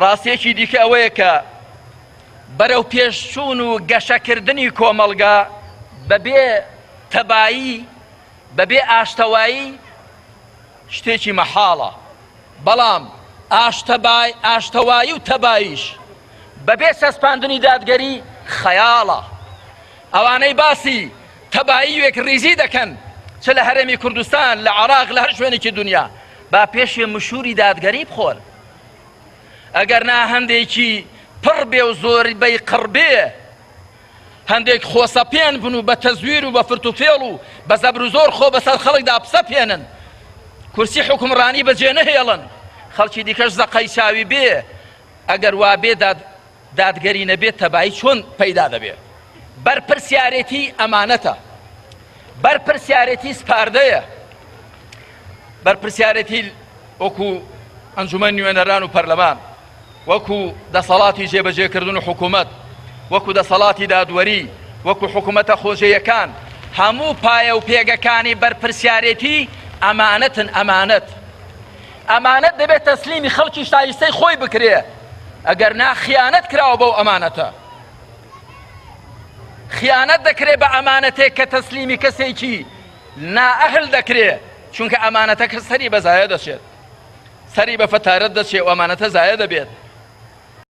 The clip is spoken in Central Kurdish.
ڕاستیەکی دیکە ئەوەیە کە بەرەو پێشچوون و گەشەکردنی کۆمەڵگا بەبێ تەبایی بەبێ ئاشتەوایی شتێکی مەحاڵە، بەڵام ئاشتەوایی و تەباییش بەبێ چەسپاندنی دادگەری خەیاڵە. ئەوانەی باسی تەبایی و یەکڕیزی دەکەن چ لە هەرێمی کوردستان، لە عێراق، لە هەر شوێنێکی دونیا، با پێشێ مشووری دادگەری بخۆن. ئەگەر نا هەندێکی پڕ بێ و زۆربەی قڕ بێ، هەندێک خۆسەپێن بن و بە تەزویر و بە فرتوفێڵ و بە زەبر و زۆر خۆ بەسەر خەڵکدا بسەپێنن، کورسی حوکمڕانی بەجێ نەهێڵن، خەڵکی دیکەش زەقەی چاوی بێ، ئەگەر وا بێ دادگەری نەبێت تەبایی چۆن پەیدا دەبێ؟ بەرپرسیارێتی ئەمانەتە، بەرپرسیارێتی سپاردەیە، بەرپرسیارێتی وەکو ئەنجومەن نوێنەران و پەرلەمان، وەکو دەسەڵاتی جێبەجێکردن و حکومەت، وەکو دەسەڵاتی دادوەری، وەکو حکومەتە خۆجێیەکان، هەموو پایە و پێگەکانی بەرپرسیارێتی ئەمانەتن، ئەمانەت. ئەمانەت دەبێت تەسلیمی خەڵکی شایستەی خۆی بکرێ، ئەگەر نا خیانەت کراوە بەو ئەمانەتە. خیانەت دەکرێ بە ئەمانەتێک کە تەسلیمی کەسێکی نائەهل دەکرێ، چونکە ئەمانەتەکە سەری بە زایە دەچێت. سەری بە فەتارەت دەچێ و ئەمانەتە زایە دەبێت.